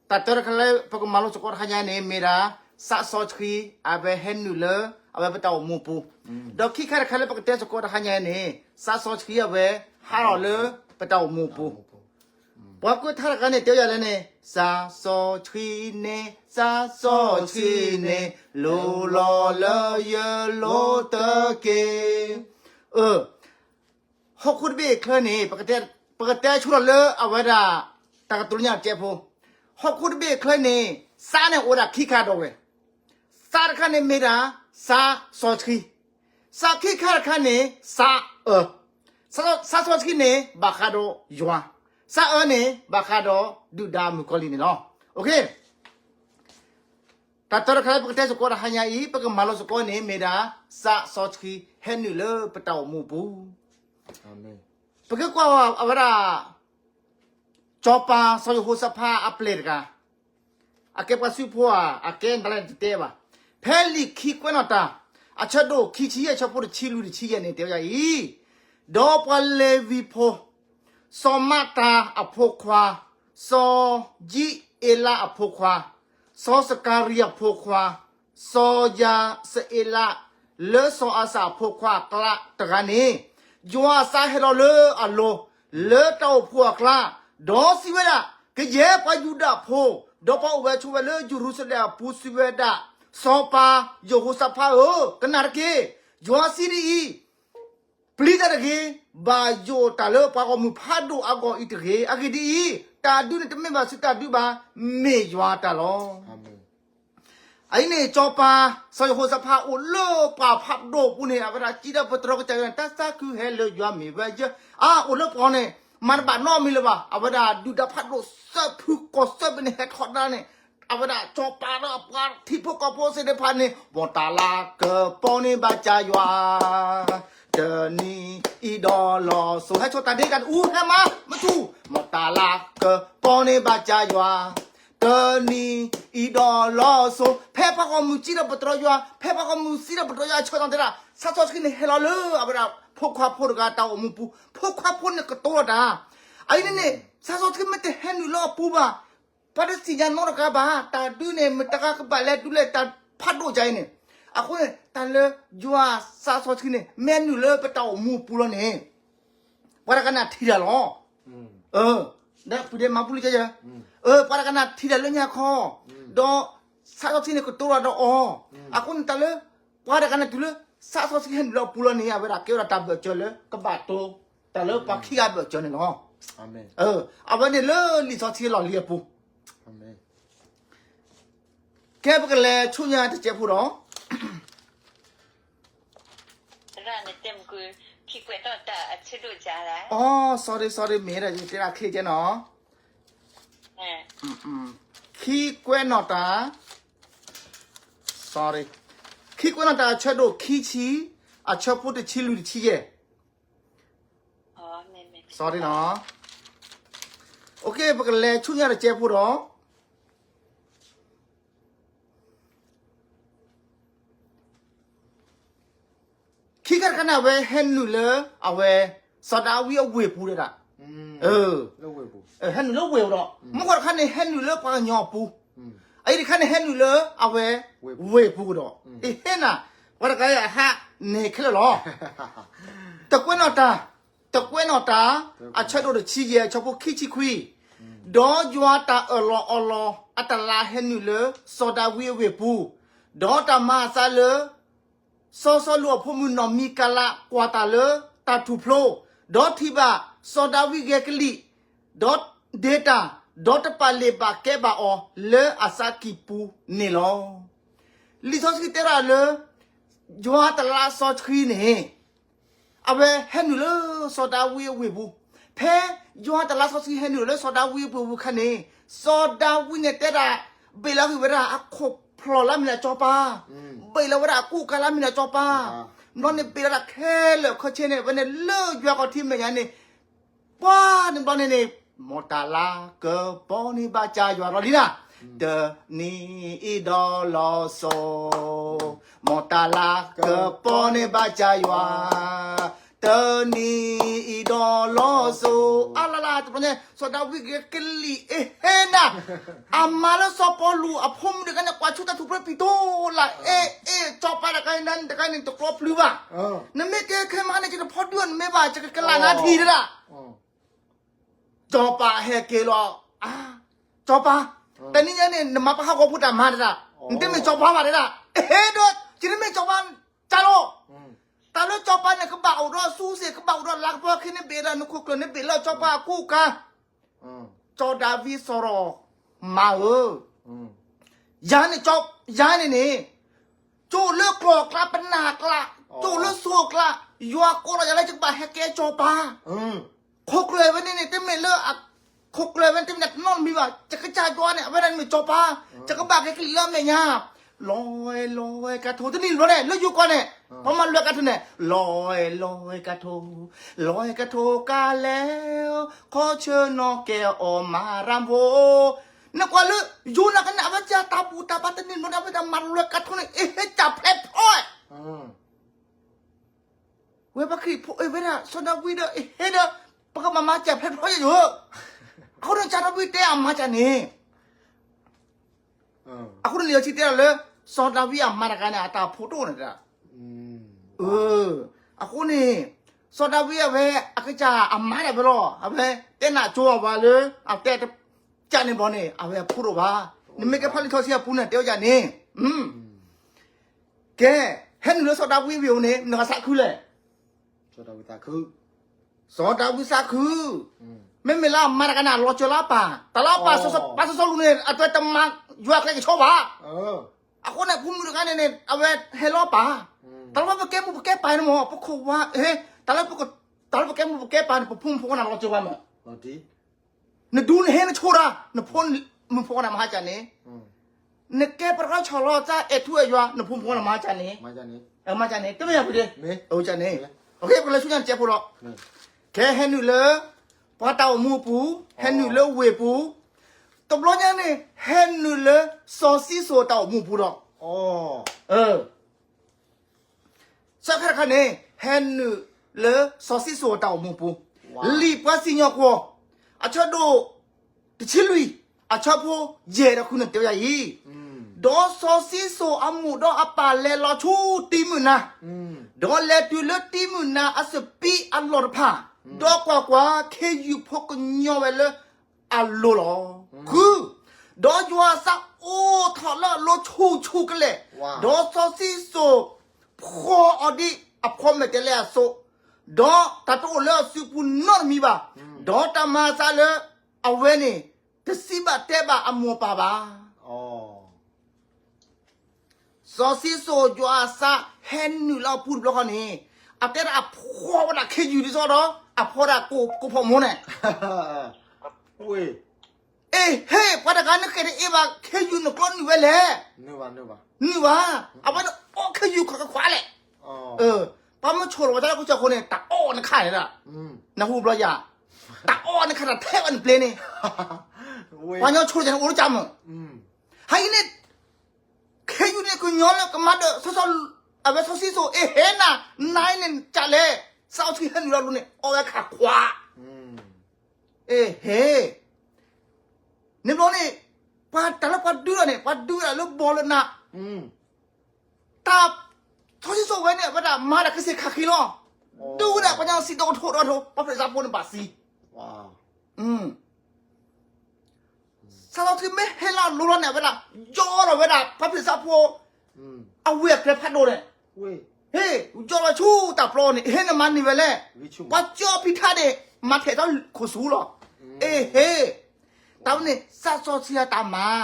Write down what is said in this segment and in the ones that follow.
တၢ်တၢတခါလၢပကမၤလိစ့ၢ်ကီးတဟါညါန့ၣ် မ့ၢ်ဒၣ် သးစီဆှံ အဝဲဟဲနုာ်လၢ အဝဲပတၢ်အိၣ်မူအပူၤ, ဒီးခံခါတခါလၢပကတဲစ့ၢ်ကီးတဟါညါန့ၣ် သးစီဆှံအဝဲဟးထီၣ်လၢပတၢ်အိၣ်မူအပူၤ. ပှၤကွဲးထါတခါန့ၣ် တဲယၤလဲၣ်န့ၣ် သးစီဆှံန့ၣ် သးစီဆှံန့ၣ် လိၤလီၤလၢယလိၤတက့ၢ်. ဟီၣ်ခိၣ်တဘ့ၣ်အချၢန့ၣ် ပကတဲဆိလီၤလၢအဝဲဒၣ် တၢ်ကတိၤလၢညါတကဲးဖိ, ဟီၣ်ခိၣ်တဘ့ၣ်အချၢန့ၣ် သးန့ၣ်အိၣ်ဝဲဒၣ်ခံခါဒီးဝဲ, သးတခါန့ၣ်မ့ၢ်ဒၣ် သးစီဆှံ, သးခံခါတခါန့ၣ် သးအၢ, သးစီဆှံန့ၣ် ဘၣ်ဃးဒီးယွၤ, သးအၢန့ၣ် ဘၣ်ဃးဒီးဒုၣ်ဒါမုၣ်ကီၤလံၢ်န့ၣ်လီၤ. တၢ်တၢတခါလၢပကတဲစ့ၢ်ကီးတဟါညါအံၤ ပကမၤလိစ့ၢ်ကီးန့ၣ် မ့ၢ်ဒၣ် သးစီဆှံဟဲနုာ်လၢပတၢ်အိၣ်မူအပူၤ. ပကကွၢ်အဝဲဒၣ် စီၤပၤစီၤယဟိၤၡဖးအပျဲၢ်တဂၤ, အကဲပှၤစုဖိဧါ, အကဲနတၢ်လဲၣ်တတဲဘၣ်. ဖဲလံာ်ခံကွဲးနီၣ်တၢ် အဆၢဒိၣ်ခံဆံယဲၢ် အဆၢဖိတဆံလွံၢ်တဆံယဲၢ်န့ၣ် တဲဝဲဒ်အံၤ, ဒီးပှၤလ့ၤဝံဖိ စီၤမၤတၤအဖိခွါ, စီၤယံးအ့လးအဖိခွါ, စီၤစကၤရံအဖိခွါ, စီၤယၤစအ့လး, လၢစီၤအၤစၤအဖိခွါအကျါတဂၤန့ၣ်, ယွၤအသးဟဲလီၤလၢအလိၤ, လၢတၢ်အိၣ်ဖှိၣ်အကျါ, ဒီးစံးဝဲဒၣ်, ကယဲၢ်ပှၤယူဒၤဖိ, ဒီးပှၤအိၣ်ဝဲဆိးဝဲလၢယရူၤၡလ့ၣ်အပူၤစံးဝဲဒၣ်, စီၤပၤယဟိၤၡဖးဧၢ, ကနၣ်တက့ၢ်. ယွၤစံးဒ်အံၤ, ပျံၤတၢ်တဂ့ၤ, ဘၣ်ယိၣ်တၢ်လၢပှၤဂီၢ်မုၢ်ဖးဒိၣ်အဂီၢ်အံၤတဂ့ၤ. အဂ့ၢ်ဒ်အံၤ, တၢ်ဒုးန့ၣ်တမ့ၢ်ဘၣ်သုတၢ်ဒုးဘၣ်, မ့ၢ်ယွၤအတၢ်လီၤ. အအံၤန့ၣ် စီၤပၤစီၤယဟိၤၡဖးအိၣ်လၢပှၤဖးဒိၣ်အပူၤန့ၣ် အဝဲဒၣ်စံးထီၣ်ပတြၢၤကစၢ်ယွၤန့ၣ် တၢ်သးခုဟဲလၢယွၤမ့ၢ်ဝဲယဲ, အအိၣ်လၢပှၤန့ၣ် မၤတဘၣ်နီတမံၤလၢၤဘၣ်. အဝဲဒၣ်ဒုၣ်ဒါဖးဒိၣ်သၢဖုကိးသၢဖုန့ၣ် ဟဲထီၣ်ဒၣ်န့ၣ်, အဝဲဒၣ်စီၤပၤဒီးအပှၤထံဖိကီၢ်ဖိသ့ၣ်တဖၣ်န့ၣ် မ်တၢ်လၤကပီၤန့ၢ်ဘၣ်ကစၢ်ယွၤ တနံၤအံၤဒီးလီၤစိၤ. ဟဲဆိတၢ်ဒ့တၢ်အူဟဲမး မတူၢ်, မ်တၢ်လၤကပီၤန့ၢ်ဘၣ်ကစၢ်ယွၤ တနံၤအံၤဒီးလီၤစိၤ. ဖဲပှၤဂီၢ်မုၢ်စံးထီၣ်ပတြၢၤယွၤ, ဖဲပှၤဂီၢ်မုၢ်စံးထီၣ်ပတြၢၤယွၤအဆၢကတီၢ်တဲဒၣ် သးစီဆှံန့ၣ်ဟဲလီၤလၢအဝဲဒၣ် ဖိခွါဖိတဂၤတၢ်အိၣ်မူပူၤ, ဖိခွါဖိန့ၣ်ကတိၤလီၤတၢ်. အအံၤန့ၣ်န့ၣ် သးစီဆှံမ့ၢ်တဟဲနုာ်လၢအပူၤဘၣ်, ပှၤတသ့ၣ်ညါနီတဂၤဘၣ်, တၢ်ဒုးန့ၣ် မတၤဂၤကဘၣ်လဲၤဒုးလဲၣ် တၢ်ဖးဒိၣ်ဒ်အံၤန့ၣ်. အဃိန့ၣ် တၢ်လၢယွၤသးစီဆှံန့ၣ် မ့ၢ်နုာ်လၢပတၢ်အိၣ်မူအပူၤလီၤန့ၣ် ပှၤတဂၤန့ၣ်ထံၣ်တၢ်လီၤ. ပှၤတဂၤန့ၣ်ထံၣ်တၢ်လၢညါခီ, ဒီးသးစီဆှံန့ၣ်ကတိၤလီၤဒီးအီၤ. အဃိန့ၣ် တၢ်လၢ ပှၤတဂၤန့ၣ်တုၤလၢ သးစီဆှံဟဲနုာ်လၢအပူၤလီၤန့ၣ် အဝဲဒၣ်ကဲဝဲဒၣ်တၢ်ဘၢၣ်စၢၤလၢ ကဘၣ်တိၤတၢ်လၢပှၤခံဂၤဘၢၣ်စၢၤန့ၣ်လီၤ. အဝဲန့ၣ်လၢလံာ်စီဆှံလီၢ်လံၤအပူၤ ကဲပကလဲၤဆူညါတစဲးဖိဒီး, အိ sorry sorry မ့ၢ်ဒၣ်ယတဲဒၣ်ချ့ကဲနီၤ, ခံကွဲးနီၣ်တၢ်, sorry, ခံကွဲးနီၣ်တၢ်အဆၢဒိၣ်ခံဆံ, အဆၢဖိတဆံလွံၢ်တဆံယဲၢ်, sorry နီၤ, ပကလဲၤဆူညါတစဲးဖိဒီး ခံခါတခါန့ၣ် အဝဲဟဲနုာ်လၢ အဝဲ စီၤဒၤဝံးအဝ့ၢ်ပူၤဒၣ်, ဟဲနုာ်လၢဝ့ၢ်ပူၤဒီး မုၢ်ဂီၤတခါန့ၣ် ဟဲနုာ်လၢပှၤကညီအပူၤ, အအံၤတခါန့ၣ် ဟဲနုာ်လၢအဝဲ ဝ့ၢ်ပူၤကဒီး, အဟဲနၤ, ပှၤတဂၤအဟးန့ၣ်ခဲလၢာ်လီၤ. တကွဲးနီၣ်တၢ်, တကွဲးနီၣ်တၢ်, အဆၢဒိၣ်တဆံယဲၢ် အဆၢဖိခံဆံခွံ, ဒီးယွၤတၢ်အၢၣ်လီၤအီလီၤအတလးဟဲနုာ်လၢ စီၤဒၤဝံးအဝ့ၢ်ပူၤ, ဒီးတၢ်မၤအသးလၢ စီၤစီလူးအဖိမုၣ်နီၢ်မံကၤလးကွၢ်တၢ်လၢတၢ်ထူၣ်ဖျိ, ဒီးထံၣ်ဘၣ်စီၤဒၤဝံးဂဲၤကလံၣ်, ဒီးဒ့တၢ်, ဒီးတပာ်လ့ၣ်ဘၣ်ကဲဘၣ်အီၤလၢအသးကံၢ်ပူၤန့ၣ်လီၤ. လံာ်စီဆှံတဲဒၣ်လၢ ယွၤတလးစီဆှံန့ၣ် အဝဲဟဲနုာ်လၢစီၤဒၤဝံးအဝ့ၢ်ပူၤ, ဖဲယွၤတလးစီဆှံဟဲနုာ်လၢစီၤဒၤဝံးအဝ့ၢ်ပူၤအခါန့ၣ် စီၤဒၤဝံးန့ၣ်တဲဒၣ် ဘ့ၣ်လီၤက့ၤဝဲဒၣ်အခိၣ်ဖျီၣ်လၢမ့ၢ်ဒၣ်စီၤပၤ, ဘ့ၣ်လီၤဝဲဒၣ်အကူအကၤလၢမ့ၢ်ဒၣ်စီၤပၤ, ဘျီန့ၣ်ဘ့ၣ်လီၤဒၣ်ခဲလၢာ်ခဲဆ့န့ၣ် ဝဲန့ၣ်လၢယွၤကီၢ်ထံမဲာ်ညါန့ၣ် ပှၤန့ၣ်ဘျီန့ၣ်န့ၣ် မ်တၢ်လၤကပီၤန့ၢ်ဘၣ်ကစၢ်ယွၤလီၤလံနၤ, တနံၤအံၤဒီးလီၤစိၤ, မ်တၢ်လၤကပီၤန့ၢ်ဘၣ်ကစၢ်ယွၤ, တနံၤအံၤဒီးလီၤစိၤ အါလါလါ တဘျီညါ စီၤဒၤဝံးက့ၤကလံၤအ့ဟ့နၤ, အမၤလၢစီၤပီလူးအဖိမုၣ်တဂၤန့ၣ် ကွၢ်ဆူတၢ်ထူၣ်ဖျဲးပံၤတိၢ်လၢ်, အ့ အ့ စီၤပၤတဂၤန့ၣ် တဂၤန့ၣ် တကျီပျုၤဘၣ်, နမ့ၢ်ကဲခဲမးန့ၣ် ယတဖီဒုးအီၤနမ့ၢ်ဘၣ် ယကကလးနၤထံၣ်တဒၣ် စီၤပၤဟဲက့ၤလီၤ, စီၤပၤ, တနံၤညါန့ၣ် နမၤပှၤဟးဂီၤဖိတၢ်မၤတဒၣ်, နတမ့ၢ်စီၤပၤဘၣ်တဒၣ်, အဟ့ဒီး ယတမ့ၢ်စီၤပၤ ကၢ်လီၤ, တၢ်လၢစီၤပၤန့ၣ် ကဘၣ်အိၣ်ဒီးဆူစ့ၣ် ကဘၣ်အိၣ်ဒီးလၤကပီၤ ခဲန့ၣ်ဘ့ၣ်ဒီး နခိၣ်ကျၢၢ်န့ၣ်ဘ့ၣ်လၢစီၤပၤအကူအကၤ, စီၤဒၤဝံးစီၤရီၤမၤဧၢ, ယၤန့ၣ် ယၤန့ၣ်န့ၣ် ကၠိလၢကျီၢ်ကျါ ပနၢ်ကျါ, ကၠိလၢစိၤကျါ, ယွၤကိးလီၤယၤလၢယကဘၣ်ဟဲကဲစီၤပၤ, ခိၣ်ကျၢၢ်ဝဲန့ၣ်န့ၣ် တမ့ၢ်လၢ ခိၣ်ကျၢၢ်ဝဲန့ၣ် တမ့ၢ်တနီတမံၤဘၣ်, ယကစၢ်ယွၤန့ၣ် အဝဲဒၣ်န့ၣ်မ့ၢ်စီၤပၤ, ယကဘၣ်က့ၤကလံၤလၢအမဲာ်ညါ, လီၤဝဲလီၤဝဲကထိ တနံၤတဘျီန့ၣ် လၢယိၤကီၢ်န့ၣ် ပှၤမၤလီၤဝဲကထိန့ၣ် လီၤဝဲလီၤဝဲကထိ, လီၤဝဲကထိကလဲၣ်, ခီဆၢနီၢ်ကဲအီၤမၤရၤဖိ နကွၢ်လၢ ယိၤနာ်က့န့ၣ် အဝဲကတၢ်ဘူၣ်တၢ်ဘါတနံၤနီၤန့ၣ် အဝဲဒၣ်မၤလီၤကထိန့ၣ် အ့ဟ့ကၢ်ဖျဲးဖျီ, ဝဲပှၤခရံာ်ဖိအ့ၣ်ဝဲဒၣ် စီၤဒၤဝံးဒီး အ့ဟ့ဒီး ပကမၤမၤကၢ်ဖျဲးဖျီယဲၢ်ယိၤ, အဃိန့ၣ် စီၤဒၤဝံးတဲအမါကၢ်န့ၣ် အဃိန့ၣ် လံာ်စီဆှံတဲဒၣ်လၢ စီၤဒၤဝံးအမါတဂၤန့ၣ် အတၢ်ဖိတအိၣ်န့ၣ်တဒၣ်, အဃိန့ၣ် စီၤဒၤဝံးအဝဲ အကစၢ်အမါဒၣ်ဝဲလီၤ, အဝဲတဲနၢ်ကၠိအဝၤလၢ အတဲ ကၢ်န့ၣ်ဘီန့ၣ် အဝဲအဖိတအိၣ်ဘၣ်, နမ့ၢ်ကဲဖးလံာ်စီဆှံအပူၤန့ၣ် တဲဝဲဒၣ်န့ၣ်, ကဲ ဟဲနုာ်လၢစီၤဒၤဝံးဝ့ၢ်အိၣ်န့ၣ် နဂၤသးခုလဲၣ် စီၤဒၤဝံးသးခု, မ့မ့ၢ်လၢအမါတဂၤန့ၣ် အလီၤစၢၤလၢအပၢ်, တၢ်လၢအပၢ်စီၤစီလူးန့ၣ် အတမၤယွၤအကျဲကဆီဘၣ်, အဃိန့ၣ် ဖိမုၣ်တဂၤန့ၣ်န့ၣ် အဝဲဟဲလီၤပၢ်, တၢ်လၢပကဲမိၢ်ပကဲပၢ်န့ၣ်မ့ၢ် ပခိၣ်ဝါ, တၢ်လၢပကဲမိၢ်ပကဲပၢ်န့ၣ် ပဖိမုၣ်ဖိခွါန့ၣ် လီၤစၢၤဝဲမး နဒူနဟဲနဆိဒၣ် နဖိမုၣ်ဖိခွါန့ၣ် မဟါကၢ်န့ၣ်, နကဲပရၢဆီၣ်လီၤသးအဲၣ်ထူအဲၣ်ယွၤ နဖိမုၣ်ဖိခွါန့ၣ် မဟါကၢ်န့ၣ်, မဟါကၢ်န့ၣ် တမ့ၢ်ယၤပူၤဒ့, ကန့ၣ်, ပကလဲၤဆူညါနကဲဖိလီၤ, ကဲဟဲနုာ်လၢ ပှၤတၢ်အိၣ်မူအပူၤ, ဟဲနုာ်လၢဝ့ၢ်ပူၤ, တဘျီညါန့ၣ် ဟဲနုာ်လၢ စီၤၡံၣ်စိၣ်တၢ်အိၣ်မူအပူၤလီၤ. ဆၢခါတခါန့ၣ် ဟဲနုာ်လၢစီၤၡံၣ်စိၣ်အတၢ်အိၣ်မူအပူၤ, လံာ်ပှၤစံၣ်ညီၣ်ကွီၢ် အဆၢဒိၣ်တဆံလွံၢ် အဆၢဖိယဲၢ်ဒီးဃုန့ၣ်တဲဝဲဒၣ်အံၤ, ဒီးစီၤၡံၣ်စိၣ်အမိၢ်ဒီးအပၢ်လဲၤလီၤဆူတံမုၢ်နၤ, ဒီးလဲၤတုၤလၢတံမုၢ်နၤအစပံးအလီၢ်တဖၣ်, ဒီးကွၢ်ကွၢ်, ခ့ယုၢ်ဖိကညီဝဲလၢအလိၤလီၤ. ဃု, ဒီးယွၤအသးအိၣ်ထီၣ်လၢအလိၤဆူၣ်ဆူၣ်ကလဲာ်, ဒီးစီၤၡံၣ်စိၣ်ဖှီၣ်အီၤဒ်အဖှီၣ်မဲာ်တဲးလဲးအသိး, ဒီးတၢ်တအိၣ်လၢအစုပူၤနီတမံၤဘၣ်, ဒီးတၢ်မၤအသးလၢအဝဲန့ၣ် တစံးဘၣ်တဲဘၣ်အမိၢ်အပၢ်ဘၣ်. စီၤၡံၣ်စိၣ်ယွၤအသးဟဲနုာ်လၢအပူၤတဘျီဃီန့ၣ်, အတဲဒၣ်အဖှီၣ်ဝဲဒၣ်ခ့ယုၢ်ဒ်သိးဒီး အဖှီၣ်ဒၣ်ကိးဖှီၣ်မိၢ်န့ၣ်, အ့ဟ့ၣ် ပှၤတဂၤနဃဲၣ်တအ့ၣ်ဘၣ်ခ့ယုၢ်နကျီနုာ်ဝဲလဲၣ်, နုာ်ဘၣ်, အဝဲန့ၣ်အီၣ်ခ့ယုၢ်ခွဲးခွဲးလဲၣ်, ပှၤမ့ၢ်ဆိၣ်လီၤပှၤတၢ်လၢကစၢၢ်ခိၣ်န့ၣ် တၢ်အီၣ်နခါန့ၣ်ဒၣ်, နၢ်ဟူဘျီယၤ, တၢ်အီၣ်နခါတၢ်ထဲးဝဲနပျ့ၤန့ၣ်, ပှၤကညီဆိၣ်လီၤယၤန့ၣ် အိၣ်လၢကၢ်မုၢ်, ဟဲအံၤန့ၣ် ခ့ယုၢ်န့ၣ်ကညီလၢကမၤဒီး အဝဲစီၤၡံၣ်စိၣ် အ့ဟ့ၣ်နၤ, နၤအံၤန့ၣ်ကလဲၣ်, သးစီဆှံဟဲနုာ်လီၤလိၤန့ၣ် အီၣ်ဝဲခါခွါ, အ့ဟ့ၣ်, န့ၣ်ဘျီန့ၣ် ပှၤတၢ်လၢပှၤဒုးတၢ်န့ၣ် ပှၤဒုးဝဲဒၣ်လၢဘီလၢနး, တၢ် စီၤၡံၣ်စိၣ်ဝဲန့ၣ် အဝဲဒၣ်မၤတၢ်ကစ့ၢ်ခါခံလီၤ, ဒုးဝဲဒၣ်ပှၤကညီစံးဒီကထိဒီကထိ ပှၤဖံလံးစတံဖိန့ၣ်ဘၣ်သံ သးစီဆှံမ့ၢ်ဟဲလီၤလိၤလီၤန့ၣ် အဝဲဒၣ် ယီၢ်လီၤဝဲဒၣ် ပှၤဖံလံးစတံဖိ အဝ့ၢ်အကျဲဖးဒိၣ်န့ၣ်, ဟ့ၣ် ယီၢ်လီၤဆူတၢ်ပျီန့ၣ် ဟ့ၣ်နမၤန့ၢ်ဝဲလဲၣ်, ပှၤကၠီဖံးထးန့ၣ် မၤထဲးထီၣ်ခိၣ်ဆူလီၤ, အ့ဟ့ၣ်, တၢ်ဝဲန့ၣ် သးစီဆှံအတၢ်မၤ,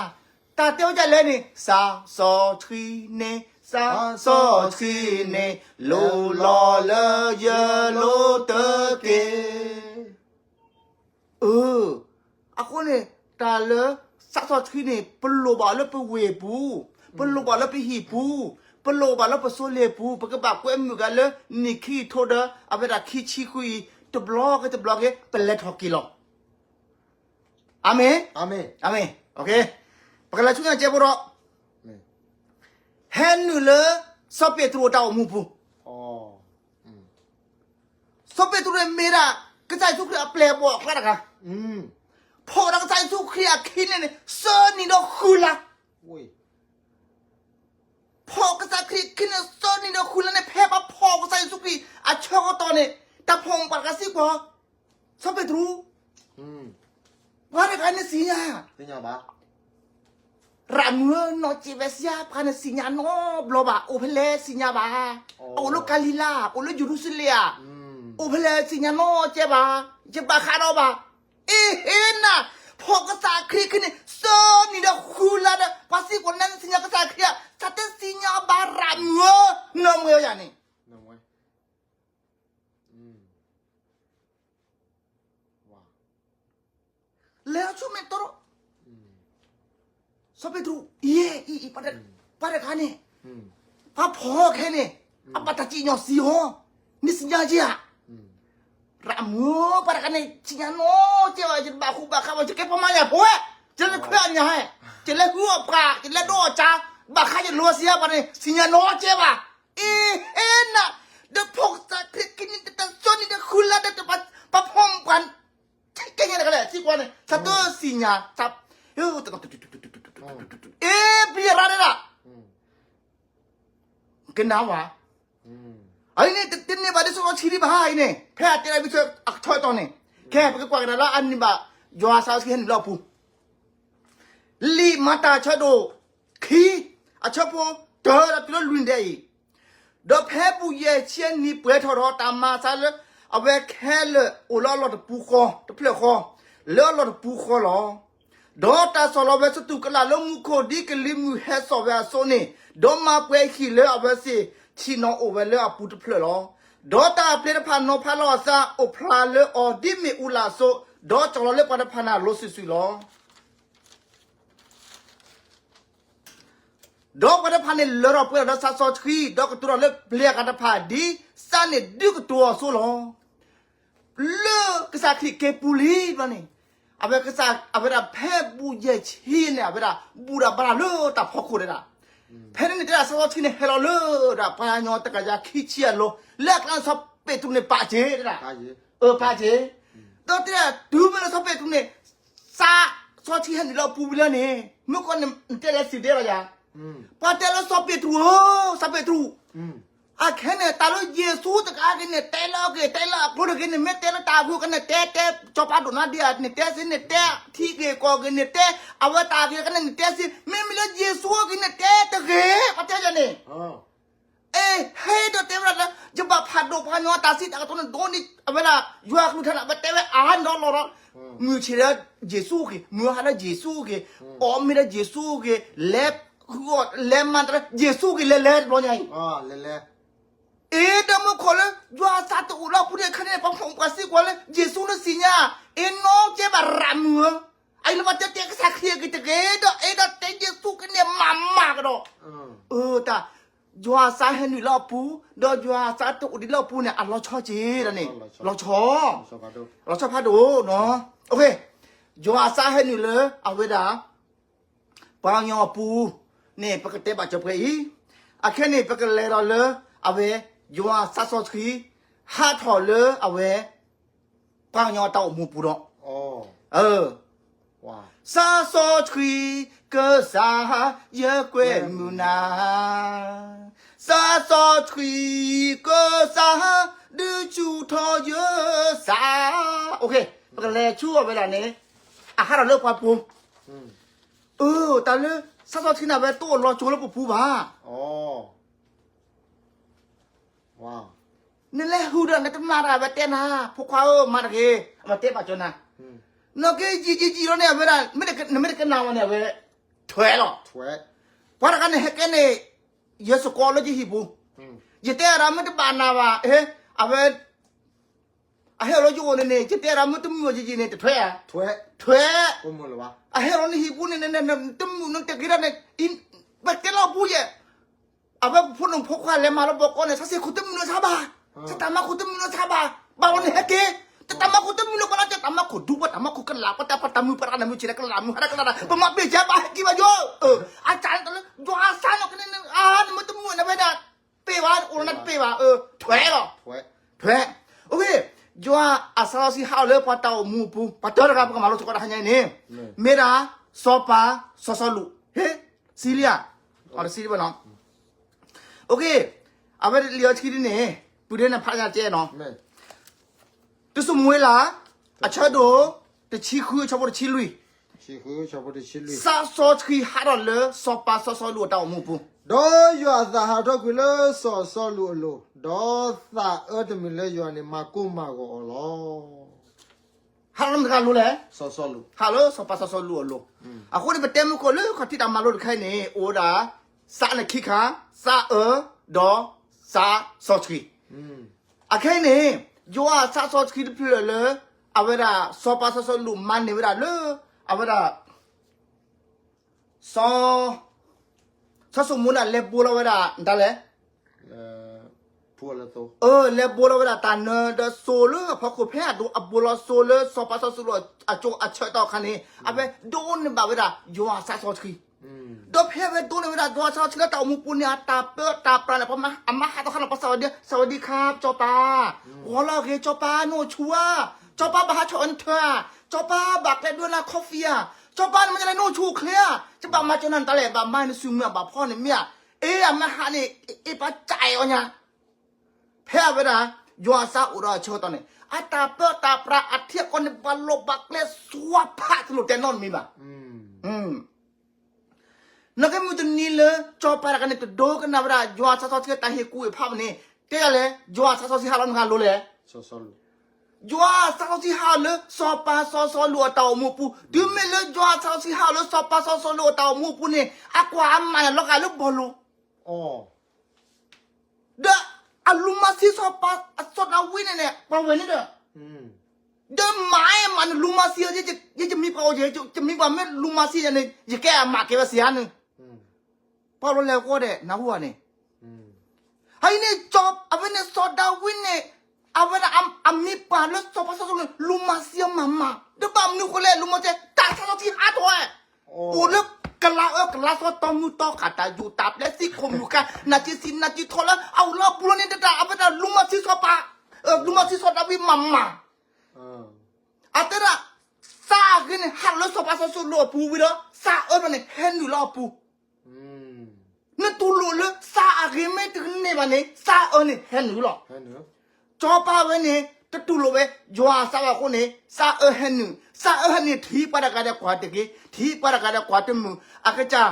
တၢ်တဲဝဲဒ်လဲၣ်န့ၣ် သးစီဆှံန့ၣ် သးစီဆှံန့ၣ် လိၤလီၤလၢယလိၤတက့ၢ်. အဃိန့ၣ် တၢ်လၢသးစီဆှံန့ၣ် ပလိၣ်ဘၣ်လၢပဝ့ၢ်ပူၤ, ပလိၣ်ဘၣ်လၢပဟံၣ်ပူၤ, ပလိၣ်ဘၣ်လၢပစိၤလ့ၣ်ပူၤ, ပကဘၣ်ကွဲမုာ်ဂၤလၢနံၣ်ခံကထိဒီး အဝဲဒၣ်ခံဆံဃုအံၤ တဘျီက့ၤတဘျီက့ၤ ပလဲၤထီၣ်က့ၤလီၤ. အၤမ့ၣ်, အၤမ့ၣ်, ပကလဲၤဆူညါကဲဖိဒီး ဟဲနုာ်လၢ စီၤပ့းတရူးအတၢ်အိၣ်မူပူၤ, စီၤ စီၤပ့းတရူးန့ၣ်မ့ၢ်ဒၣ် ကစၢ်ယ့ၣ်ၡူးခရံာ်အပျဲၢ်အဘီၣ်အကျါတဂၤ, ဖီၣ်ဒီးကစၢ်ယ့ၣ်ၡူးခရံာ်အခံန့ၣ်န့ၣ် သၢနံၤဒီးဃုလါ, ဖီၣ်ကစၢ်ခရံာ်အခံန့ၣ် သၢနံၤဒီးဃုလါန့ၣ် ဖဲပှၤဖီၣ်ကစၢ်ယ့ၣ်ၡူးခရံာ်အဆၢကတီၢ်န့ၣ် တၢ်ဖီၣ်ပှၤတဂၤစံးကွၢ် စီၤပ့းတရူး, ပှၤတဂၤန့ၣ်သ့ၣ်ညါ ရၣ်မုၣ်ဧၢ, နီၢ်ကဲးဝဲစံးယါ ပှၤန့ၣ်သ့ၣ်ညါနီတဘျီဘၣ်, အိၣ်ဖဲလဲၣ်သ့ၣ်ညါဘၣ်, အအိၣ်လၢကၤလံၤလါ, အိၣ်လၢယရူၤၡလ့ၣ်ဧါ, အိၣ်ဖဲလဲၣ်သ့ၣ်ညါနီတကဲဘၣ်, ယဘၣ်ဃးဒီးဘၣ်, အ့ဟ့နၤ, ဖီၣ်ကစၢ်ခရံာ်ခံန့ၣ် သၢနံၤဒီးဃုလါဒီး ပှၤစံးကွၢ်နၤန့ၣ်သ့ၣ်ညါကစၢ်ခရံာ်ဧါ, သးတသ့ၣ်ညါဘၣ်ရၣ်မုၣ်ဧၢ, နမ့ၢ်ယၤန့ၣ် လဲၤဆူမဲာ်တီၢ်, စီၤပ့းတရူး, အံၤ, ပှၤတဂၤန့ၣ်, ပှၤဖီၣ်ခဲန့ၣ်, အဘၣ်တၢ်စံၣ်ညီၣ်စံးအီၤ, နသ့ၣ်ညါက့ဧါ, ရၣ်မုၣ်ဧၢ, ပှၤတဂၤန့ၣ် သ့ၣ်ညါနီတကဲဘၣ်, ယတဘၣ်ဃူဘၣ်ဃးဘၣ်, ယကဲပှၤမၤညၣ်ဖိဝဲ, ယလဲၤခွဲးအညၣ်ဟဲ, ယလဲၤဟုအီၣ်ပှၤ, ယလဲၤဒိးအီၣ်ကၢ, ဘၣ်ဃးယလိၤစံးယါပှၤန့ၣ် သ့ၣ်ညါနီတကဲဘၣ်, အ့ဟ့နၤ, ဒီးဖီၣ်ကစၢ်ခရံာ်ခံန့ၣ် တသၢနံၤဒီးဃုလါဒီး ပှၤဖီၣ်ပှၤ ခဲကဲညါတဂၤလဲၣ် စံးကွၢ်န့ၣ် သးတသ့ၣ်ညါ, အ့ ပယရၣ်န့ၣ်ဒၣ်, ကနၣ်ဝဲ, အံၤန့ၣ် တန့ၢ်ဘၣ်ဒ်စီၤစီဆှံဒံးဘၣ်အံၤန့ၣ်, ဖဲအတဲလီၤဘံၣ်ဆၢအထီအတီၤန့ၣ်, ခဲပကကွၢ်ကဒါလၢအန့ၢ်ဘၣ် ယွၤသးစီဆှံဟဲနုာ်လီၤအပူၤ လံာ်မၤတၢ်ဆၢဒိၣ်ခံ, အဆၢဖိတၢဒီးတုၤလၢလွံၢ်ဒဲးအံၤ, ဒီးဖဲပူၤယဲၢ်ဆံနံၣ်ပှဲၤထီၣ်ဒီး တၢ်မၤအသးလၢအဝဲခဲလၢာ်အိၣ်လၢအလီၢ်တပူၤဃီ, တဖျၢၣ်ဃီ, လၢအလီၢ်တပူၤဃီလီၤ. ဒီးတၢ်ဆီၣ်လီၤဝဲသတူၢ်ကလာ်လၢမူခိၣ် ဒ်ကလံၤမုၢ်ဟဲစိာ်ဝဲအသိးန့ၣ်, ဒီးမၤပှဲၤဟံၣ်လၢအဝဲသ့ၣ်ထံၣ်နီၤအိၣ်ဝဲလၢအပူၤတဖျၢၣ်လီၤ. ဒီးတၢ်အပျ့ၤတဖၣ်နီၤဖးလီၤအသး အိၣ်ဖျါလၢအီၤ ဒ်မ့ၣ်အူလၣ်အသိး, ဒီးကၠီၣ်လီၤလၢပှၤတဖၣ်န့ၣ်အလိၤစုာ်စုာ်လီၤ. ဒီးပှၤတဖၣ်န့ၣ်လၢထီၣ်ပှဲၤထီၣ်ဒီးသးစီဆှံ, ဒီးကတိၤထီၣ်လၢပျ့ၤအဂၤတဖၣ် ဒ်သးန့ၣ်ဒုးကတိၤအီၤအသိးလီၤ. လၢကစၢ်ခရံာ်က့ၤပူၤလံဘျီန့ၣ်, အဝဲကစၢ် အဝဲဒၣ်ဖဲဘူးယဲၢ်ဆံန့ၣ် အဝဲဒၣ်ဘူးဒၣ်ဘၣ်လၢတၢ်ဖီခိၣ်ဒၣ်. ဖဲန့ၣ်န့ၣ်တဲဒၣ်သးစီဆှံန့ၣ်ဟဲလီၤလၢဒၣ်ပှၤကညီတကယၤခံဆံအလိၤ, လၢအကျါန့ၣ်စီၤပ့းတရူးန့ၣ်ပာ်စ့ၢ်ဒၣ်, အပာ်စ့ၢ်, ဒီးတဲဒၣ်တုၤမ့ၢ်လၢစီၤပ့းတရူးန့ၣ် သးစီဆှံဟဲနုာ်လီၤအပူၤဝံၤလၢန့ၣ်, မုၢ်ကီၢ်န့ၣ် နတဲလၢစံၣ်ဒဲလီၤယၤ, ပှၤတဲလၢစီၤပ့းတရူးဧၢ, စီၤပ့းတရူး, အခဲန့ၣ် တၢ်လၢယ့ၣ်ၡူးတဂၤက့ၤန့ၣ် တဲလၢအီၤက့ၤ တဲလၢအကျိၤတဂ့ၤန့ၣ် မ့ၢ်တဲလၢတၢ်အဂီၢ်ကန့ၣ် တဲတဲ ကၠီၤပၤဒိၣ်နါဒ့ဧါန့ၣ် တဲစ့ၢ်န့ၣ် တဲထံဂ့ၢ်ကီၢ်ဂ့ၢ်န့ၣ် တဲ အဝဲတၢ်ဂ့ၢ်ကန့ၣ်န့ၣ် တဲစ့ၢ် မ့မ့ၢ်လၢယ့ၣ်ၡူးအဂ့ၢ်န့ၣ် တဲတဂ့ၤ ပှၤတဲယၤန့ၣ် အ့ ဟဲဒီးတဲဝဲဒၣ်လၢ ယဘၣ်ဖးဒိၣ်ပှၤကညီတၢ်စံးတၢ်ကတိၤန့ၣ်ဒိၣ်န့ၣ် အဝဲဒၣ် ယွၤကလုၢ်ကထါန့ၣ် အဝဲတဲဝဲအါန့ၣ်ဒီးလီၤဒီး မုၢ်ဆ့ၣ်လၢယ့ၣ်ၡူးအဂ့ၢ် မုၢ်ဟါလၢယ့ၣ်ၡူးအဂ့ၢ် အီၣ်မ့ၤလၢယ့ၣ်ၡူးအဂ့ၢ် လဲၤ လဲၤမၤတၢ်လၢယ့ၣ်ၡူးအဂ့ၢ်လဲၤလဲၤတဘျီညါအံၤ အ့ ဒီးမုၢ်ခိၣ်လၢ ယွၤအသးတအိၣ်လၢအပူၤန့ၣ် ခဲန့ၣ် ပှၤဖှီၣ်ပှၤစံးကွၢ်လၢ ယ့ၣ်ၡူးလၢသ့ၣ်ညါ အ့ နီၢ်ကဲဘၣ်ရၤမုၢ်ဧၢ အအံၤလၢပှၤတဲတဲကစၢ်ခရံာ်အဂ့ၢ်တဂ့ၤ ဒီးအ့ဒီးတဲယ့ၣ်ၡူးကန့ၣ်မၤမၤကဒီး အၢ တၢ် ယွၤအသးဟဲနုာ်လၢအပူၤ ဒီးယွၤအသးတအိၣ်ဒံးလၢအပူၤန့ၣ် အလီၤဆီက့ၤဒၣ်န့ၣ် လီၤဆီ လီၤဆီဖးဒိၣ်နီၤ ယွၤအသးဟဲနုာ်လၢအဝဲဒၣ် ပှၤကညီအပူၤန့ၣ် ပကတဲဘၣ်ကၠီၤပှဲၤအံၤ အခဲန့ၣ် ပကလဲၤဒီးလၢအဝဲ ယွၤသးစီဆှံ ဟးထီၣ်လၢအဝဲ ပှၤကညီအတၢ်အိၣ်မူပူၤဒီး သးစီဆှံကစၢ် ယကွဲမုာ်နၤ သးစီဆှံကစၢ် ဒုးဆူၣ်ထီၣ်ယသး ပကလဲၤဆူအဝဲဒၣ်န့ၣ် အဟးထီၣ်လၢပှၤပူၤ အၢ တၢ်လၢ သးစီဆှံန့ၣ် အဝဲတအိၣ်လီၤကၠိလၢပပူၤဘၣ် နလဲၤဟူးဒီးနတမၤတၢ် အဝဲတဲနၤ ဖိခွါဧၢ မၤတဂ့ၤ အဝဲတဲဘၣ်ကၠီနၤ နီၢ်က့ယံာ်ယံာ်ယံာ်လီၤန့ၣ် အဝဲဒၣ် နမ့ၢ်တကနၣ်ဝဲန့ၣ် အဝဲ ထွဲလီၤ ပှၤတဂၤန့ၣ် ဟဲကဲန့ၣ် ယစ့ၢ်ကီးလၢယဟံၣ်ပူၤ ယတဲအီၤဒီး မ့ၢ်တဘၣ်နၤဘၣ် အဝဲ အဟဲလီၤယအိၣ်န့ၣ်န့ၣ် ယတဲအီၤဒီး မ့ၢ်တမုာ်အီၤယံာ်ယံာ်န့ၣ် တထွဲဧါ ထွဲ အဟဲလီၤနဟံၣ်ပူၤန့ၣ် တမုာ်နတဂ့ၤဒၣ်န့ၣ် ပတဲလီၤပူၤယဲၢ် အဝဲပဖိနုၢ်ဖိခွါလဲၤမၤလၢဘီကီးန့ၣ် ဆါစ့ၢ်ခိၣ်တမုာ်လၢဆါဘၣ်, ဆါတၢ်မၤခိၣ်တမုာ်လၢဆါဘၣ်, ဘၣ်ဝဲန့ၣ်ဟဲက့ၤ, တၢ်မၤခိၣ်တမုာ်လၢပှၤလၢတၢ်မၤခိၣ်ဒူပှၤတၢ်မၤခိၣ်ကလာ်ပှၤတၢ်ပှၤတၢ်မုာ်ပှၤတၢ်နၢ်မုာ် ဆံးလၢကလာ်မုာ်ဟါလၢကလာ်ဒၣ် ပမၤဘ့ၣ်ကဲဘၣ်ဟဲက့ၤဘၣ်ယိၣ်, အတၢ်န့ၣ်တၢ်လၢ ယွၤအသးနီၢ်ကန့ၣ် အါနမ့ၢ်တမုာ်န့ၣ်ဝဲဒၣ် ပ့ၢ်ဘၣ် အိၣ်လၢနတပ့ၢ်ဘၣ်, ထွဲလီၤ, ထွဲ, အိၣ်ခ့ တၢ်အိၣ်လၢပှၤတၢ်အိၣ်မူအပူၤ ပှၤတၢတဂၤ ပကမၤလိသကိးတဟါညါအံၤန့ၣ် မ့ၢ်ဒၣ် စီၤပၤစီၤစီလူး ဟ့ၣ် စံလံဧါ အီၤတစံလံဘၣ်နီၤ အဝဲလံာ်အီဆှံဒ်န့ၣ် ပုၢ်ဒ့နဖးညါကဲနီၤ တၡမူၤအ့လး အဆၢဒိၣ် တဆံဃု အဆၢဖိတဆံလွံၢ် သးစီဆှံဟးထီၣ်လၢစီၤပၤစီၤစီလူးအတၢ်အိၣ်မူအပူၤ ဒီးယွၤအသးဟးထီၣ်ကွံာ်လၢစီၤစီလူးအလိၤ, ဒီးသးအၢတမုာ်လၢယွၤန့ၣ် မၤကိၢ်မၤဂီၤအီၤလီၤ. ဟးလၢမတၤတဂၤအလိၤလဲၣ်, ဟးလၢစီၤပၤစီၤစီလူးအလိၤ. အဃိန့ၣ် ပတဲမုၢ်ခိၣ်လၢခီၣ်ထံးတၢ်မၤလိတခါအံၤန့ၣ် အိၣ်ဝဲဒၣ် သးန့ၣ်ခံခါ, သးအၢ, ဒီးသးစီဆှံ. အခဲအံၤန့ၣ် ယွၤသးစီဆှံတဖျၢၣ်လၢ အဝဲဒၣ်စီၤပၤစီၤစီလူးမၤန့ၢ်ဝဲဒၣ်လၢ အဝဲဒၣ် စီၤ, စီၤၡလိၤမိၤန့ၣ် လဲၤဘိလီၤဝဲဒၣ် နတၢ်လဲၣ်, လဲၤဘိလီၤဝဲဒၣ်တၢ်နၢၤဒီးစိၤလၢအဖီခိၣ် ဖဲအဒိအဘိလီၤစိၤလၢစီၤပၤစီၤစီလူးအစိၤအဆၢကတီၢ်အခါန့ၣ် အဝဲဒိးန့ၢ်ဘၣ်ဝဲဒၣ်ယွၤသးစီဆှံ ဒီးဖဲအဝဲဒိးန့ၢ်ဝဲဒၣ်ယွၤသးစီဆှံလၢတၢ်အိၣ်မူပူၤန့ၣ် အတၢ်ပၢတၢ်ပြးန့ၣ် ပှၤမၤဟးသီခါန့ၣ် ပှၤစဝၤဒံခါ စီၤပၤ, ဂီၤလီၤဂ့ၤ စီၤပၤ နအိၣ်ဆူၣ်ဧါ, စီၤပၤဘၣ်ဟးဆီၣ်အၢနထၢၣ်ဧါ, စီၤပၤဘၣ်ကျဲဒိနၤ coffee ဧါ, စီၤပၤန့ၣ်မ့ၢ်လဲၣ် နအိၣ်ဆူၣ်အိၣ်ချ့ဧါ, ယဘၣ်မၤကၠီနၤနတၢ်လဲၣ်, ဘၣ်မၤနစုမုၢ် ဘၣ်ဖီနမ့ၢ်ဧါ, အ့ အမ့ၢ်ဟးန့ၣ် အ့ ပှၤကၠးအီၤညါ ဖဲအဝဲဒၣ် ယွၤအသးအိၣ်ဒီးအဆၢကတီၢ်န့ၣ် အတၢ်ပၢတၢ်ပြးအထံအကီၢ်န့ၣ် ဘၣ်လိာ်ဘၣ်ကျဲစွါဖးတလိာ်တဲနီတမံၤဘၣ်. နကမုၢ်တနံၤလၢ စီၤပၤတဂၤန့ၣ် တဒိကနၣ်ဝဲဒၣ် ယွၤသးစီဆှံတၢ်ဟ့ၣ်ကူၣ်ဟ့ၣ်ဖးန့ၣ် တဲဒ်လဲၣ်, ယွၤသးစီဆှံဟးလၢမတၤတဂၤအလိၤလဲၣ်. ယွၤသးစီဆှံဟးလၢစီၤပၤစီၤစီလူးအတၢ်အိၣ်မူအပူၤ, တုၤမ့ၢ်လၢယွၤသးစီဆှံဟးလၢ စီၤပၤစီၤစီလူးအတၢ်အိၣ်မူအပူၤန့ၣ် အကွၢ်အမးန့ၣ် လီၤဂာ်လၢဘီလိၤ ဒီးအလူၤမၤသံစီၤပၤ စီၤဒၤဝံးန့ၣ်န့ၣ် ပှၤဝဲန့ၣ်ဒီး, ဒီးမၤအမးန့ၣ် လူၤမၤသံအီၤ, ယတမံပှၤအိၣ်, ယတမံပှၤမ့ၢ်လူၤမၤသံယၤန့ၣ် ယကဲအမးကဲဝဲစံးဧါန့ၣ်, ပှၤဘျီလဲၤဃီဒီး နၢ်ဟူဧါန့ၣ်, ဟဲအံၤန့ၣ် အဝဲန့ၣ်စီၤဒၤဝံးန့ၣ် အဝဲဒၣ်အမံပှၤလၢစီၤပၤစီၤစီလူးန့ၣ် လူၤမၤသံအီၤမးမး, ဒီးဘၣ်မနုၤဃိလဲၣ် လူၤမၤသံ တၢ်သးစီဆှံအါထီၣ်ဝဲ အိၣ်လၢကလါအၢကလါသီ တီမုၢ်တီဃာ် တၢ်ယူးတၢ်ပျဲ သံခိၣ်မုၢ်ဃါ နၢ်ကံစံးနၢ်ကံထီၣ်လၢအအိၣ်လၢအပူၤလီၤန့ၣ် တၢ်အဝဲဒၣ်လူၤမၤသံစီၤပၤ, လူၤမၤသံစီၤဒၤဝံးမးမး, အတဲဒၣ် သးအဂ့ၤန့ၣ် ဟးလၢစီၤပၤစီၤစီလူးအပူၤဝံၤဒီး သးအၢဘျီန့ၣ် ဟဲနုာ်လီၤအပူၤ နတူၢ်လိာ်လၢသးအဂ့ၤမ့ၢ်တန့ၢ်ဘၣ်န့ၣ် သးအၢန့ၣ်ဟဲနုာ်လီၤ. စီၤပၤဝဲန့ၣ် တတူၢ်လိာ်ဝဲ ယွၤအသးဘၣ်အဃိန့ၣ် သးအၢဟဲနုာ်, သးအၢဟဲနုာ် ထံၣ်ပှၤတဂၤဒီးကွၢ်တဂ့ၤ, ထံၣ်ပှၤတဂၤဒီးကွၢ်တမုာ်, အကစၢ်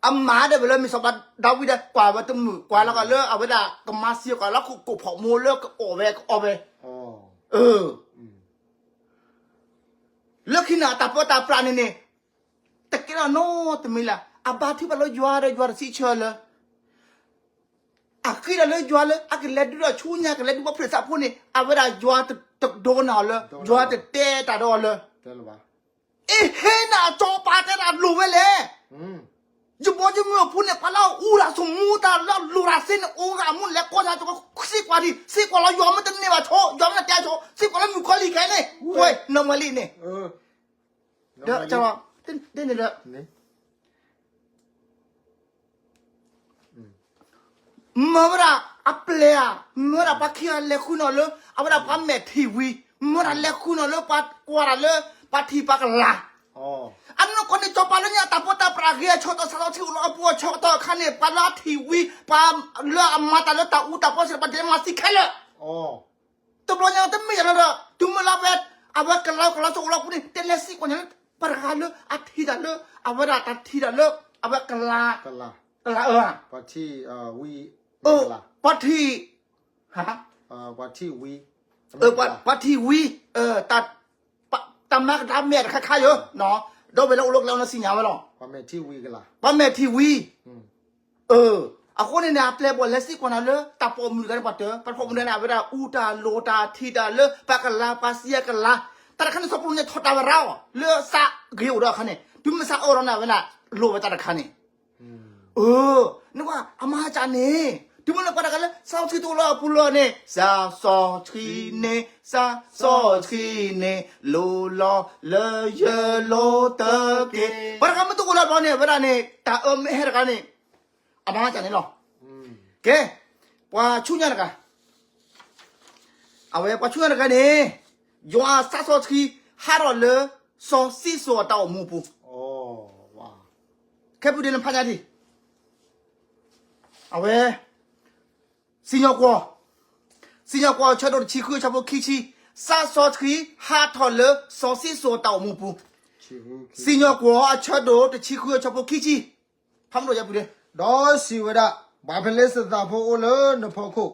အမၤဒီးဝဲလၢမ့ၢ်စီၤပၤဒၤဝံးဒီး ကွၢ်ဝဲတမုာ်, ကွၢ်လီၤဂာ်လၢအဝဲဒၣ်ကမၤသံကွၢ်လၢခိၣ်ကိးဖီၣ်မိၢ်လၢကအီၣ်ဝဲကအီဝဲ, လၢခံန့ၣ် အတၢ်ပၢတၢ်ပြးန့ၣ်န့ၣ် တကဲထီၣ်နီတမံၤလၢ်, အဘါထုကဖၣ်လၢယွၤဒီးယွၤတစံးဆၢလၢ အဃ့ဒီးလၢယွၤလၢ အကလဲၤဒုးဒီးဆူညါ ကလဲၤဒုးဘၣ်ဖျၢၣ်သးဖိန့ၣ် အဝဲဒၣ်ယွၤတဒိကနၣ်အီၤလၢ ယွၤတတဲတၢ်ဒီးအီၤလၢ အ့ ဟ့ၣ်နၤစီၤပၤတဲဒၣ်လိၣ်ဝဲလဲၣ်, ယဘီယမုၢ်အဖိန့ၣ် ပှၤလၢအအူတၢ် သမူတၢ်လၢအလိၣ်တၢ်သ့န့ၣ် အိၣ်ဂၤမူလဲၤကိးနၤ စံးကွၢ်ဒံး စံးကွၢ်လီၤ ယွၤမ့ၢ်တန့ၢ်ဘၣ်ဆိ ယွၤမ့ၢ်တတဲဆိ စံးကွၢ်လၢမုၣ်ကီၤလံၢ်ခဲအံၤန့ၣ် ဝဲ နမၤလံန့ၣ် ဒီး တဲန့ၣ်ဒီး မၢဝဲဒၣ်အပျဲၢ်ဧါ, မၢဝဲဒၣ်ပှၤခံဂၤလဲၤဃုနီၤလၢ အဝဲဒၣ်ပှၤမဲာ်ထံၣ်ဝံၤ, မၢဝဲဒၣ်လဲၤဃုနီၤလၢပှၤကွၢ်တၢ်လၢ ပှၤထံၣ်ပှၤကလၤ, အနီၢ်ကီၢ်န့ၣ် စီၤပၤလၢညါတၢ်ပၢတၢ်ပြးဂ့ၤအဆၢကတီၢ် သးစီဆှံအိၣ်လၢအပူၤအဆၢကတီၢ်အခါန့ၣ် ပှၤလၢအထံၣ်ဝံၤ ပှၤလၢအမၤတၢ်လၢတၢ်အူတၢ်ပီစ့ၢ်ကီး ပှၤဒဲးမၤသံခဲလၢာ် တဘျီညါတမ့ၢ်ယၤလၢဒီး တုၤမ့ၢ်လၢဖဲ အဝဲကလၤကလၤစိၤအိၣ်လၢအပူၤန့ၣ် တဲလဲၤစံးကွၢ်န့ၣ်လၢ ပှၤတဂၤလၢအထံၣ်တၢ်လၢ အဝဲဒၣ်တၢ်ထံၣ်တၢ်လၢ အဝဲကလၤ ကလၤအၢ ပှၤထံၣ် ပှၤထံၣ်ဝံၤ တၢ်မၤကဒါမဲာ်တခါခါယၤ ဒီးဝဲလၢအိၣ်လၢကလၤအိၣ်န့ၣ် စံၣ်ညါဝဲလီၤ ပှၤမဲာ်ထံၣ်ဝံၤ အဃိန့ၣ်န့ၣ် အပျဲၢ်ဘီၣ်လဲၤစံးကွၢ်နၤလၢ တၢ်ပိာ်မုၣ်တဂၤန့ၣ် ပှၤတၢ် ပှၤပိာ်မုၣ်တဂၤန့ၣ် အဝဲဒၣ်အူတၢ်လိၤတၢ်ထံၣ်တၢ်လၢ ပှၤကလၤ ပှၤစံးအကလၤ တၢ်တခါန့ၣ် စီၤပီလူးန့ၣ် ထီၣ်တၢ်ဝဲရၤအီၤ လၢသးဂ့ၤအိၣ်ဒီးအခါန့ၣ် တုၤမ့ၢ်သးအၢဒီးန့ၣ် အဝဲဒၣ်လိၣ်ဝဲတၢ်တခါန့ၣ် နကွၢ် အမၤဟါကၠးန့ၣ် တုၤမ့ၢ်လၢပှၤတဂၤလၢ သးစီဆှံတအိၣ်လၢအပူၤလီၤန့ၣ် သးစီဆှံန့ၣ် သးစီဆှံန့ၣ် လိၣ်လီၤလၢယလိၤတက့ၢ် ပှၤတဂၤမ့ၢ်တအိၣ်လၢအပူၤန့ၣ် အဝဲဒၣ်န့ၣ် တၢ်အၢမ့ၢ်ဟဲတဂၤန့ၣ် အမၤဟါကၠးန့ၣ်လီၤ. ကဲ ပှၤဆူညါတဂၤ အဝဲပှၤဆူညါတဂၤန့ၣ် ယွၤအသးစီဆှံ ဟးထီၣ်လၢ စီၤၡံၣ်စိၣ်အတၢ်အိၣ်မူအပူၤ, ခဲပူၤဒ်န့ၣ်ဖးညါဒံး, အဝဲ စံၣ်ညီၣ်ကွီၢ်, စံၣ်ညီၣ်ကွီၢ်အဆၢဒိၣ်တဆံဃုအဆၢဖိခံဆံ, သးစီဆှံဟးထီၣ်လၢစီၤၡံၣ်စိၣ်အတၢ်အိၣ်မူအပူၤ, စံၣ်ညီၣ်ကွီၢ်အဆၢဒိၣ်တဆံဃုအဆၢဖိခံဆံ, ဖးမ့ၢ်ဒီးယပူၤဒ်, ဒီးစံးဝဲဒၣ်, ပှၤဖလ့ၡသးဖိအိၣ်လၢနဖီခိၣ်,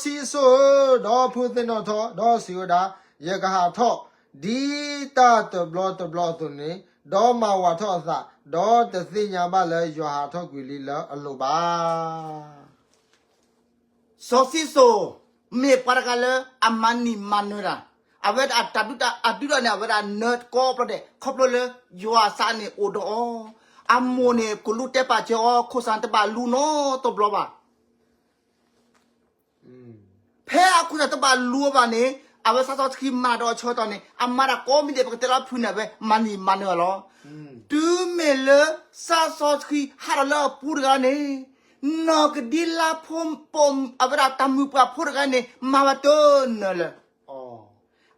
စီၤၡံၣ်စိၣ်ဧၢ, ဒီးဖုသ့ၣ်နီၣ်ထီၣ်, ဒီးစံးဝဲဒၣ်, ယကဟးထီၣ် ဒ်တၢ်တဘျီတဘျီအသိးန့ၣ်, ဒီးမၤဝးထီၣ်အသး, ဒီးတသ့ၣ်ညါဘၣ်လၢယွၤဟးထီၣ်ကွံာ်လံလၢအလိၤဘၣ်. စီၤၡံၣ်စိၣ် မ့ၢ်ပှၤတဂၤလၢအမၤနံၤမၤနၢၤတၢ်, အဝဲဒၣ်အတၢ်ဒုးတၢ်အဒုးတၢ်န့ၣ် အဝဲဒၣ်နၢၤကိးဖျိဒဲး ခီဖျိလၢယွၤအသးန့ၣ်အိၣ်ဒီးအီၤ, အမိၢ်န့ၣ် ကလူးတဲပာ်စၢၤအီၤ ခိၣ်စၣ်တဘၣ်လူနီတဘျီဘၣ်. ဖဲအခိၣ်စၣ်တဘၣ်လူအီၤဘၣ်န့ၣ် အဝဲသးစီဆှံမၤဒီးအဆၢကတီၢ်န့ၣ် အမၤတၢ်ကိးမံၤဒဲး ပကတဲလီၤဖုးန့ၣ် အဝဲမၤနံၤမၤနၢၤအီၤလီၤ. တုၤမ့ၢ်လၢသးစီဆှံဟးထီၣ်လၢအပူၤတဂၤန့ၣ် နီၢ်ကဒံလါဖိ ပိာ်အဝဲဒၣ်တၢ်မုၢ်ပှၢ်ဖိတဂၤန့ၣ် မၤဝဲတနၢၤလၢၤ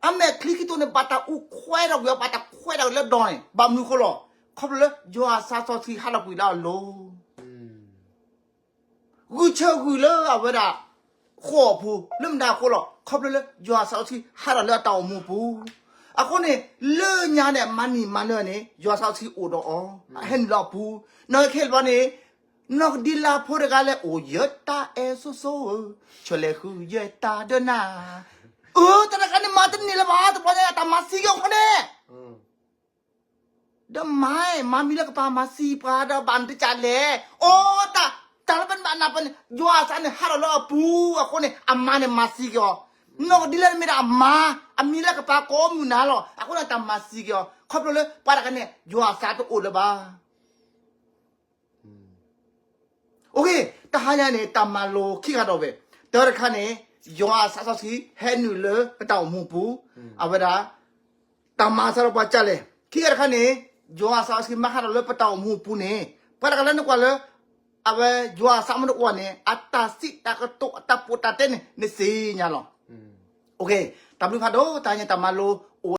အမဲာ်ချံခံတိၢ်န့ၣ် ဘၣ်တၢ်အူခွဲးထီၣ်ကွံာ်အီၤ ဘၣ်တၢ်ခွဲးထီၣ်ကွံာ်လၢဒီးန့ၣ် ဘၣ်မနုၤအဃိလီၤ. ခီဖျိလၢယွၤအသးစီဆှံဟးထီၣ်ကွံာ်လၢအလိၤ ဂုာ်ဆၢဂုာ်လၢအဝဲဒၣ် ဃီၣ်အပူၤ လၢမတၤအဃိလီၤ. ခီဖျိလၢယွၤအသးစီဆှံဟးထီၣ်လၢအတၢ်အိၣ်မူအပူၤ, အဃိန့ၣ် လၢညါန့ၣ် မၤနံၤမၤနၢၤန့ၣ် ယွၤအသးစီဆှံအိၣ်ဒီးအီၤ အဟဲနုာ်လီၤအပူၤ, နီၢ်ကခဲလၢာ်ဘျီန့ၣ် နီၢ်ကဒံလါဖိတဂၤလၢ အိၣ်ယတၢ်အဲၣ်စိစိဧၢ, ဆၢလဲၤဃုယတၢ်ဒၢနၤ, အၢ တၢ်တခါန့ၣ် မၤတန့ၢ်လၢၤဘၣ် တဘျီညါ တၢ်မၤသံက့ၤအီၤဃီန့ၣ် ဒီးမၤ မၤမံၤလၢကပၤ မၤသံပှၤဒီးဘၣ်နတကးလဲၣ်, အိၣ်တၢ် တၢ်လၢပနဘၣ်နၢ်ပၢၢ်န့ၣ် ယွၤအသးန့ၣ်ဟးထီၣ်လၢအပူၤအဃိန့ၣ် အမါန့ၣ်မၤသံက့ၤအီၤ, နီၢ်ကဒံလၢမ့ၢ်ဒၣ်အမါ အမံၤလၢကပၤကိးမုၢ်နၤလီၤ. အဃိန့ၣ်တၢ်မၤသံက့ၤအီၤ ခီဖျိလၢပှၤတဂၤန့ၣ် ယွၤအသးတအိၣ်လၢၤဘၣ် အိၣ် တဟါညါန့ၣ် တၢ်မၤလိခံခါဒီးဝဲ, တၢ်တခါန့ၣ် ယွၤအသးစီဆှံဟဲနုာ်လၢပတၢ်အိၣ်မူပူၤ, အဝဲဒၣ် တၢ်မၤစၢၤဒီးပှၤကလဲၣ်, ခံခါတခါန့ၣ် ယွၤအသးစီဆှံမၤဟးထီၣ်လၢပတၢ်အိၣ်မူပူၤန့ၣ် ပှၤတဂၤလၢနကွၢ်လၢ အဝဲယွၤအသးမ့ၢ်တအိၣ်န့ၣ် အတၢ်စံးတၢ်ကတိၤအတၢ်ပီးတၢ်တဲန့ၣ် နသ့ၣ်ညါလီၤ. တၢ်ဘျုးဖးဒိၣ် တဟါညါတၢ်မၤလိ